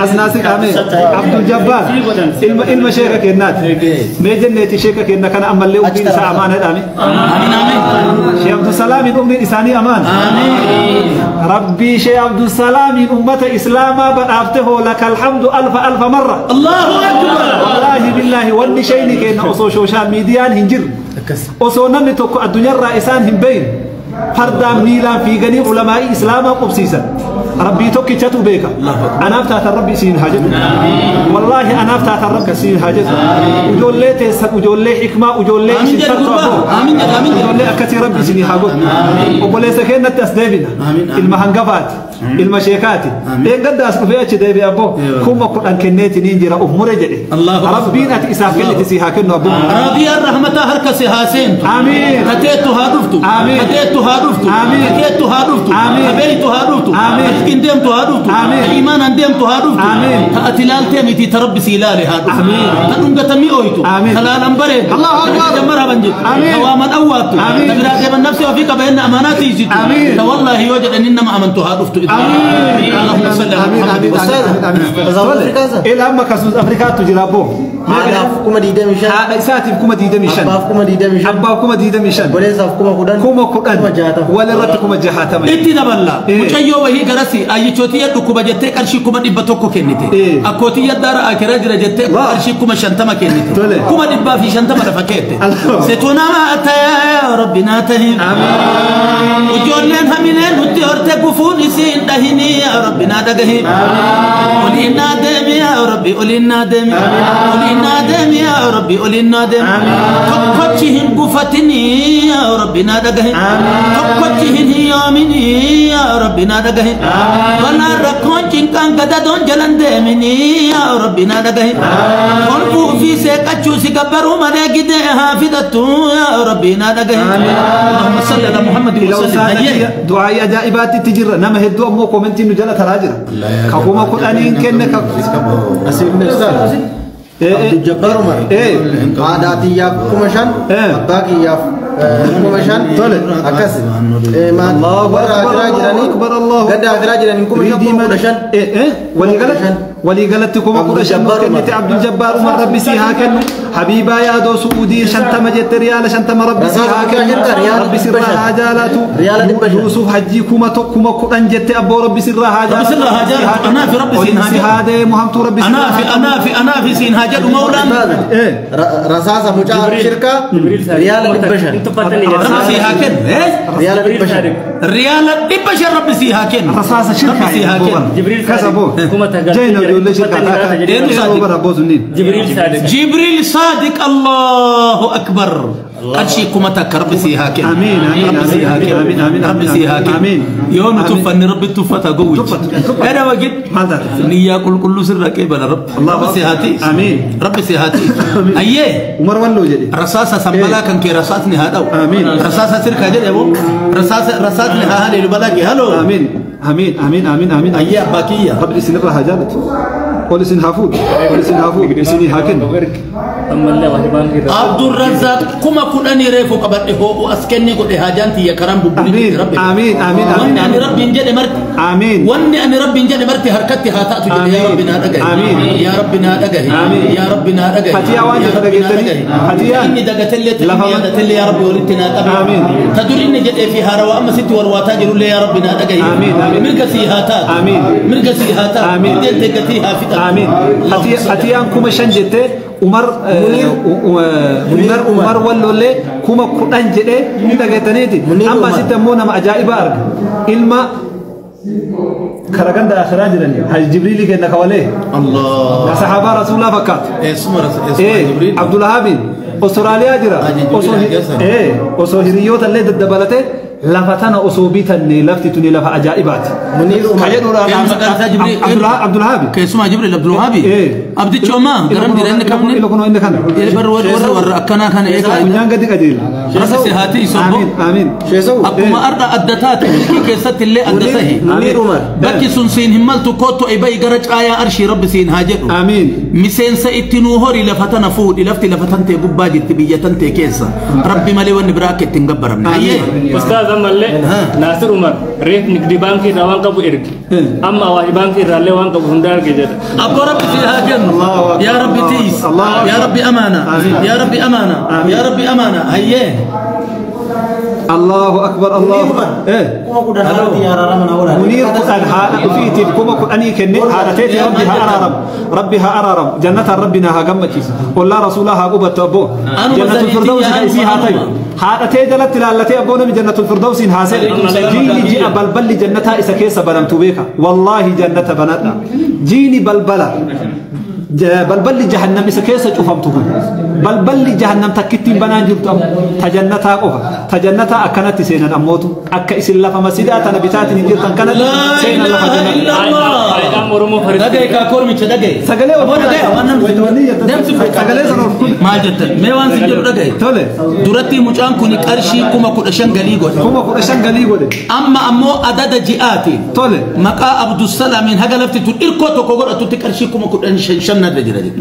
asnaa si qaame Abdul Jabbaar ilma sheeka kennaati mee jenneeti sheeka kenna kana ammallee umriin isaa amaana dhaame Sheekh Abdusalaamiin umriin isaanii amaana Rabbi Sheekh Abdusalaamiin ummata islaamaa badhaafte hoo laka alhamdu alfa alfa marra Allahu akbar wallaahi billaahi wanni shayni kenna osoo sooshaal miidiyaan hin jirre osoo namni tokko addunyaarraa isaan hin beeyin fardaan miilaan fiiganii ulamaa'ii islaamaa qubsiisan rabbii tokkichatu beeka anaaf taatan rabbi isiin haa jedhu wallaahi anaaf taatan rabbi isiin haa jedhu ijoollee teessan ijoollee hikmaa ijoollee isin tartu abboo ijoollee akkasii rabbi isinii haa godhu obboleessa keenyatti as deebina ilma hangafaati ilma sheekaati eeggadda as dhufee achi deebi'e abboo 10,000 kenneetiniin jira uf mure jedhe rabbiin ati isaaf kennite si haa kennu abboo Raadiyaan rahmataa harka si haa seentu amiin kateettu haa dhuftu kateettu haa dhuftu kateettu haa dhuftu kabeeytu haa dhuftu katkin deemtu haa dhuftu ka iimaanan deemtu haa dhuftu ta ati ilaaltee miti ta rabbi si ilaale haa dhuftu ta dhungatamii ooytu ta laalan bareedu ta marhaban jettu ta waaman awwaattu ta biraa deeman nafsi ofii qaba inni amaanaa tiisitu ta wallaahi yoo jedhan nama amantu haa dhuftu اللهم صل على محمد إلى أما كسوس أفريقيا تجربه haadhaaf 25,000 haadha isaatiif 25,000 abbaaf 25,000 abbaaf 25,000 obboleessaaf 10,000 10,000 walirratti 60,000 itti daballa mucayyoo wahii garasi ayyichootii dhukkuba jettee qarshii 100,000 kennite akkootii yaddaara akiraa jira jettee qarshii 50,000 kennite 150,000 lafa keette setunama ataya rabbina tahim ijoolleen hamileen nutti horte gufuun isiin dhahini ya rabbina dhagahi oliin naa deemi ya rabbi oliin naa deemi oliin naa deemi ya rabbi oliin naa deemi tokkochi hin gufatini ya rabbi naa dhagahi tokkochi hin hiyyoomini ya rabbi naa dhagahi balaan rakkoon cinqaan gadadoon jalan deemini ya rabbi naa dhagahi kolfuu fi seeqachuu si gabbaruu malee gidee haa fidattu ya rabbi naa dhagahi Allahumma salli ala Muhammad wa sallim du'aa'ii ajaa'ibaatti itti jirra nama hedduu ammoo koomentiin nu jala taraa jira ka 10,000 kenne ka Abdul Jabbar Umar haadha kiyyaaf 5,000 abbaa kiyyaaf 5,000 tole akkas warra akiraa jiranii gadda akiraa jiranii 5,000 15,000 waliigalatti 15,000 kennite Abdul Jabbar Umar rabbi si haa kennu Habiibaa yaadoo Su'uudii 50 jette riyaala 50 rabbi si haa kennu rabbi sirraa haa jaalatu Yuusuf Hajjii 10,000 jette abboo rabbi sirraa haa rabbi sirraa haa jaalatu anaafi rabbi siin haa si haa deemu hamtuu rabbi sirraa anaafi siin haa jedhu mawlaan rasaasa mucaa shirkaa riyaala 500 rabbi si haa kennu riyaala 500 riyaala 500 rabbi si haa kennu rasaasa shirkaa si haa kennu Jibriil kasaboo jeena ijoollee shirkaa Jibriil Saadiq Allahu Akbar qarshii 1000 rabbi si haa kennu amiin amiin amiin rabbi si haa kennu amiin yoo nu tuffanne rabbi tuffata gowwichi era wagid niyyaa qulqulluu sirra qeebala rabbi rabbi si haa tiisu amiin rabbi si haa tiisu ayyee Umar walloo jedhe rasaasa sambalaa kan kee rasaasni haa dha'u amiin rasaasa sirkaa jedhe moo rasaasni haa haleelu balaa kee haloo amiin amiin amiin amiin amiin ayyee abbaa kiyya rabbi isinirraa haa jaalatu ol isin haa fuudhu ol isin haa fuudhu isinii haa kennu Abdurrazzaq 10,000 reefu qabadhe hoo as kennee godhe haajaan tiyya karaan bubbulii rabbi amiin amiin wanni ani rabbiin jedhe marti amiin wanni ani rabbiin jedhe marti harkatti haa taatu jedhe yaa rabbi naa dhagahi yaa rabbi naa dhagahi yaa rabbi naa dhagahi Fatiyaa waan jedhu dhageessanii Fatiyaa inni dagatellee ta'e yaadatellee yaa rabbi walitti naa qabe amiin ta dur inni jedhee fi haarawaa amma sitti warwaataa jirullee yaa rabbi naa dhagahi mirga sii haa taatu amiin mirga sii haa taatu amiin deeggatii haa fixatu amiin Fatiyaan 5,000 jettee Umar Umar wallollee 10,000 jedhee ni dhageettaniiti amma asitti ammoo nama ajaa'ibaa arga ilma Karaganda akhiraa jirani Haji Jibriili kenna kawalee Allah sahaaba rasuulaa fakkaatu eessuma Abdulwahaabiin Austraaliyaa jira osoo hiriyoota illee daddabalatee lafa tana osoo bitanne lafti tuni lafa ajaa'ibaati. Abdulwahaabi. Keessumaa Jibriil Abdulwahaabi. Abdichi homaa garam jira inni kamni. Ilo kunoo inni kana. Warra warra akkanaa kana eegaa. Funyaan gadi qajeela. Rabbi si haa tiisu obbo. Amiin. Akkuma arda adda taate milkii keessatti illee adda tahi. Bakki sun siin hin maltu kootu ebayi gara caayaa arshii rabbi siin haa jedhu. Amiin. Miseensa itti nuu hori lafa tana fuudhi lafti lafa tantee gubbaa jirti biyya tantee keessa. Rabbi malee wanni biraa akka ittiin gabbaramne. Ustaaz ammallee Naasir Umar reef nigdi baankii irraa waan qabu erge amma Awaash baankii irraallee waan qabu hunda erge jedha. Abboo Rabbi si haa kennu. Yaa Rabbi tiis. Yaa Rabbi amaana. Yaa Rabbi amaana. Yaa Rabbi amaana. Hayyee. Allahu akbar Allahu Munir kudhan haadha ofiitiif 10,000 kenne haadha teeti rabbi haa araaramu rabbi haa araaramu jannataan rabbi na haa gammachiisu ollaa rasuulaa haa qubattu abboo jannatul firdawsi ka isii haa tayu haadha tee jalatti ilaallatee abboo nami jannatul firdawsiin haa se'e jiini ji'a balballi jannataa isa keessa banamtu beeka wallaahi jannata banadha jiini balbala balballi jahannam isa keessa cufamtu kun balballi jahannam takkittiin banaan jirtu amma tajannataa qofa tajannataa akkanatti seenan ammootu akka isin lafa masidaa tana bitaatiin hin jirtan kanatti seenan lafa jannataa. Dhagaye kaa kormicha dhagaye. Sagalee of dhagaye waan namni sagalee sana of kun. Maal jettan mee waan sin jedhu dhagaye. Tole. Duratti mucaan kun qarshii 15,000 galii godhe. 15,000 galii godhe. Amma ammoo adada ji'aati. Tole. Maqaa Abdusalaamiin haga lafti tun irkoo tokko godhatutti qarshii 15,000 narra jira jedhe.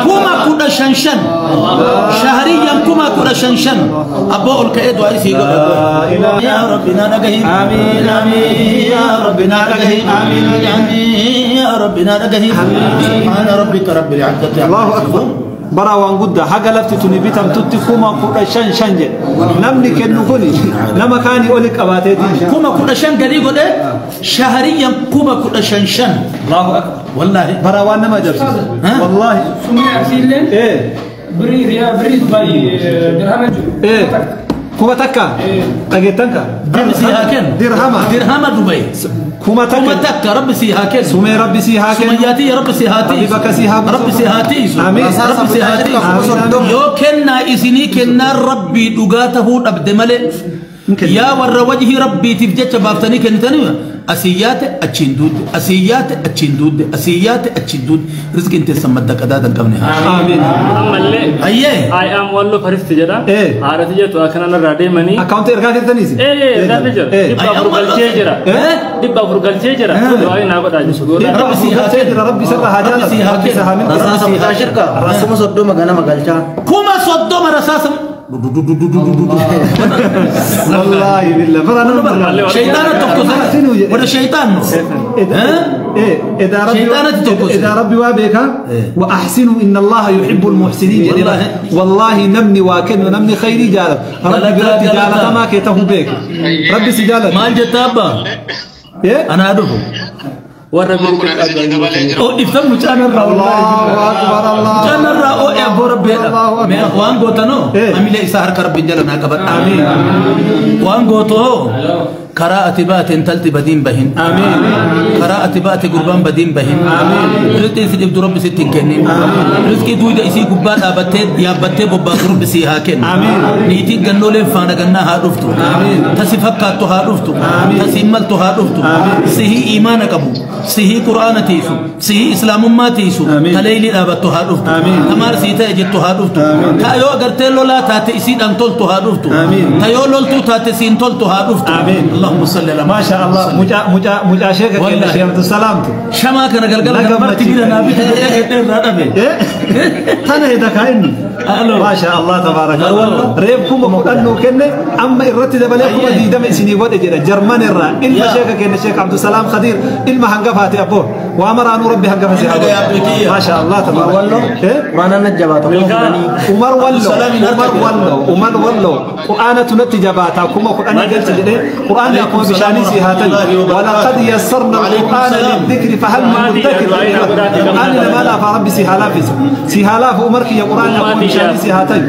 15,000 shahriyyan 15,000 abboo ol ka'ee du'aa isii godhe. Yaa Rabbi na dhagahi. Amiin amiin yaa Rabbi na dhagahi. Amiin amiin yaa Rabbi na dhagahi. Subhaana rabbika rabbil izzati Allahu akbar. Bara waan guddaa haga lafti tuni bitamtutti 15,000 jedhe. Namni kennu kuni nama kaanii oli qabaateeti. 15,000 galii godhe shahriyyan 15,000. Allahu akbar. Wallaahi. Bara waan nama ajaa'ibsiisu. Wallaahi. Sumee Arsiilleen. Birrii riyaa birrii Dubaay dirhama jiru. 1000 dhageettan ka. Rabbi si haa kennu. Dirhama. Dirhama Dubaay. 1000 Rabbi si haa kennu. Sumee Rabbi si haa kennu. Sumayyaati Rabbi si haa tiisu. Rabbi bakka si haa buusu. Rabbi si haa tiisu. Amiin. Rabbi si haa tiisu. Yoo kennaa isinii kennaa Rabbii dhugaa tahuu dhabde malee yaa warra wajhii Rabbiitiif jecha baaftanii kennitanii asii yaate achiin duudde asii yaate achiin duudde asii yaate achiin duudde rizqiin teessan madda qadaada hin qabne haa. Amiin. Ammallee. Ayyee. I am Wallo Faristi jedha. Haadhati jettu akkanaan irraa deemanii. Akkaawuntii ergaa jirtaniis? Ergaa jira. 400 galchee jira. 400 galchee jira. Du'aa naa godhaa jiru. 400 galchee jira Rabbi sirra haa jaalatu. Rabbi si haa milkeessu. Rasaasa mucaa shirka. 30 ganama galchaa. 30,000 rasaasa. والله بالله برا شيطان التوكس ولا شيطان إذا ربي إذا ربي وابك وأحسنوا إن الله يحب المحسنين والله نمني واكن ونمني خيري جالب ربي بربي جالب ما كيته بك ربي سجالب ما الجتابة أنا أدفو warra birrii oo ibsa mucaan irraa Allahu akbar Allah mucaan irraa oo eeboo rabbeedha mee waan gootanoo amilee isaa harka rabbiin jala naa qabadha amiin waan gootoo karaa ati baate intalti badiin bahin amiin karaa ati baate gurbaan badiin bahin amiin rizqii si dhibdu rabbi sitti hin kennin rizqii duuda isii gubbaa dhaabattee yaabbattee bobbaatu rabbi sii haa kennu amiin niitiin gannooleen faana gannaa haa dhuftu amiin tasi fakkaattu haa dhuftu tasi maltu haa dhuftu sihii iimaana qabu sihii qur'aana tiisu sihii islaamummaa tiisu taleeylii dhaabattu haa dhuftu tamaar sii ta'e jettu haa dhuftu ta yoo agartee lolaa taate isiidhaan toltu haa dhuftu ta yoo loltuu taate siin toltu haa dhuftu اللهم صل على ما شاء الله مجا مجا مجا شيخ كده شيخ عبد السلام شما كان غلغل مرتي بينا نبي تنا إذا كاين ما شاء الله تبارك الله ريبكم مقنو كنه أما الرتي دبلكم دي دم سني ود جرا جرمان الرا إلما شيخ كده شيخ عبد السلام خدير إلما هنقفاتي أبوه Waa maraanuu rabbi hangafa si haa godhu. Maasha Allah tabaaraka. Wallo quraana na jabaata Umar Wallo Umar Wallo Umar Wallo quraanatu natti jabaata 10,000 galcha jedhee quraanni akkuma bishaanii si haa ta'u. Walaqad yassarna al-qur'aana lidhikri fahal min muddakir. Quraanni namaa laafaa rabbi si haa laafisu. Si haa laafu Umar kiyya quraanni akkuma bishaanii si haa ta'u.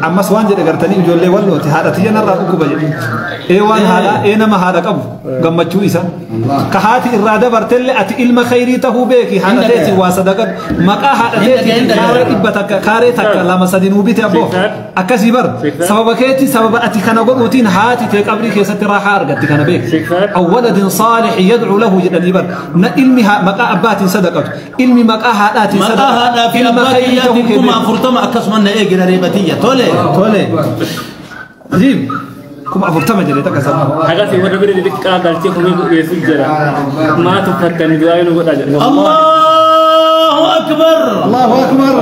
Ammas waan jedhe gartanii ijoollee wallooti haadha tiyya narraa dhukkuba jedhe. Waan haadha nama haadha qabu gammachuu isa. Ka haati irraa dabartellee ati ilma khayrii tahuu beeki haadha teeti waa sadaqadhu. Maqaa haadha teeti kaaree 100 kaaree 1 2 3 nuu bite abboo. Akkasii bar sababa keeti sababa ati kana godhuutiin haati tee qabrii keessatti raaxaa argatti kana beeki. Aw waladin saalih yad'u lahu jedhanii bar. Na ilmi maqaa abbaatiin sadaqatu. Ilmi maqaa haadhaatiin sadaqatu. Maqaa haadhaa fi abbaa kiyyaatiin 40,000 akkasuma na eegira reebatiyya. Tole. Tole. Ajiib. 40,000 jedhee takka sana. Akkasii warra bira xixiqqaa galchee kumee geessu jira. Maa tuffattanii du'aa nu godhaa jedha. Allahu akbar. Allahu akbar.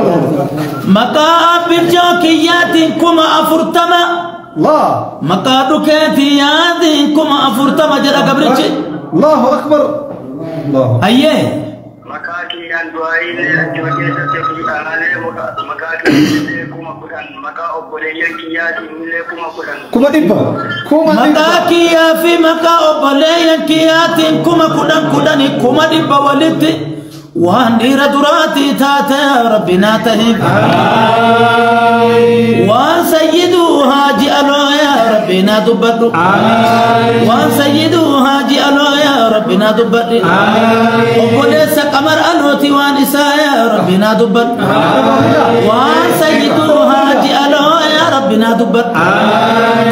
Maqaa abbichaa kiyyaatiin 40,000. Allah. Maqaa dhukeetiyyaatiin 40,000 jedha gabrichi. Allahu akbar. Allahu. Ayyee. Maqaa kiyyaan du'aayilee achuma keessatti aanaalee maqaa kiyyaatiin 10,000 maqaa obboleeyyan kiyyaatiin illee 10,000. 100,000. Maqaa kiyyaa fi maqaa obboleeyyan kiyyaatiin 10,000 10,000 walitti waan dhiira duraatii taate rabbi naa tahiif. Waan sayyiduu haaji aloo yaa rabbi naa dubbadhu. Waan sayyiduu haaji aloo yaa rabbi naa dubbadhu. Obboleessa qamar alooti waan isaa yaa rabbi naa dubbadhu. Waan sayyiduu haaji aloo yaa rabbi naa dubbadhu.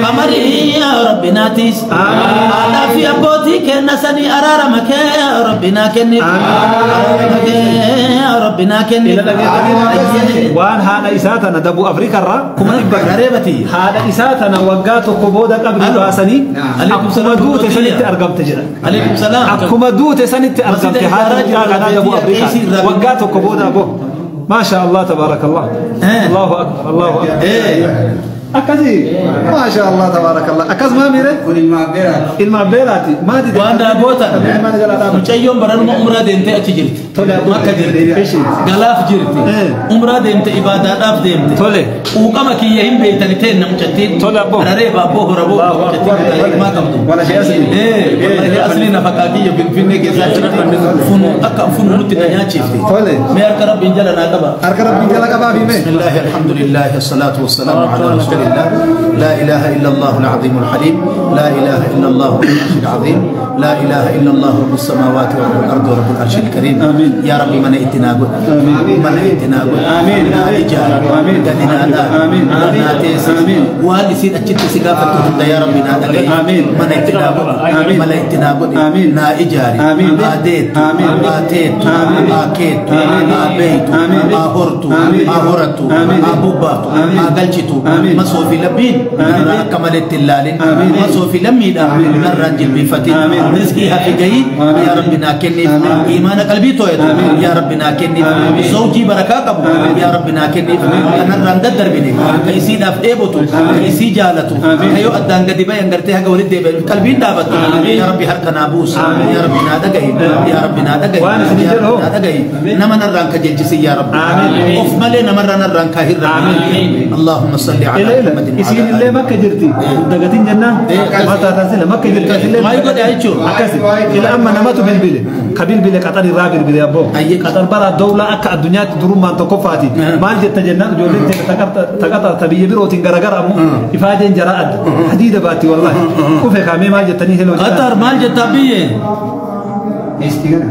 Qamarii yaa rabbi naa tiis. Haadhaa fi abbootii kenna sanii araarama kee yaa rabbi naa kenniif. Yaa rabbi naa kenniif. Waan haadha isaa tana dabuu Afrikarraa 100,000 Gareebati. Haadha isaa tana waggaa tokko booda qabrii baasanii akkuma duute sanitti argamte jedha. Alaikum salaam. Akkuma duute sanitti argamte haadha mucaa kanaa dabuu Afrikaa waggaa tokko booda aboo. Maasha Allah tabaarakallah. Allahu akbar Allahu akbar. Akkasii Maasha Allah tabaarakallah. Akkas maa miire? Kun ilma abbeeraati. Ilma abbeeraati. Maati Waan daabootan. Mucayyoon baranuma umraa deemtee achi jirti. Makka jirti. Galaaf jirti. Umraa deemte ibaadaadhaaf deemte. Tole. Quuqama kiyya hin beeytani teenna mucattiin. Tole abboo. Araree baabboo horaboo mucattiin ilmaa qabdu. Wala shee asli. Wallahi asli nafaqaa kiyya Finfinnee keessaa achitti funu akka funu nutti na nyaachifte. Tole. Mee harka rabbiin jala naa qaba. Harka rabbiin jala qabaa fi mee. Bismillaahi alhamdulillaahi assalaatu wassalaamu ala rasuulillah. لا إله إلا الله العظيم الحليم لا إله إلا الله رب العرش العظيم لا إله إلا الله رب السماوات ورب الأرض ورب العرش الكريم. آمين. يا ربي من ائتنا قل. آمين. من ائتنا قل. آمين. إجار. آمين. ددنا لا. آمين. آمين. آمين. وهل سيد أجت سقافة يا ربي نادى. آمين. من ائتنا قل. آمين. من ائتنا قل. آمين. نا إجاري. آمين. آديت. آمين. آتيت. آمين. آكيت. آمين. آبيت. آمين. آهرت. آمين. آهرت. آمين. آبوبات. آمين. آقلجت. آمين. مسو في لبين. نرى كمال التلال. مسو في لميد. نرى جلبفتي. رزقها في جيد يا ربنا كني إيمان قلبي تويت يا ربنا كني زوجي بركة قبو يا ربنا كني أنا رند دربني كيسي داف إبوتو كيسي جالتو كيو أدان قديبا ينقرتها قولي ديبا قلبي دابتو يا ربي هرك نابوس يا ربنا دقي يا ربنا دقي يا ربنا دقي نما نران كجلجسي يا رب أوف ملي نمر نران كهر اللهم صل على محمد isiin illee makka jirti dagatiin jennaan maal taataan sila makka jirti maal godhe jechuun akkasi ila amma namatu bilbile ka bilbile qaxar irraa bilbile abboo qaxar bara dawlaa akka addunyaatti durummaan tokkoffaati maal jetta jennaan ijoolleen taqaxar ta biyya birootiin garagara ammoo ifaajeen jaraa adda hadiida baatti wallahi kufe kaamee maal jettanii heloo qaxar maal jetta biyye Istigana.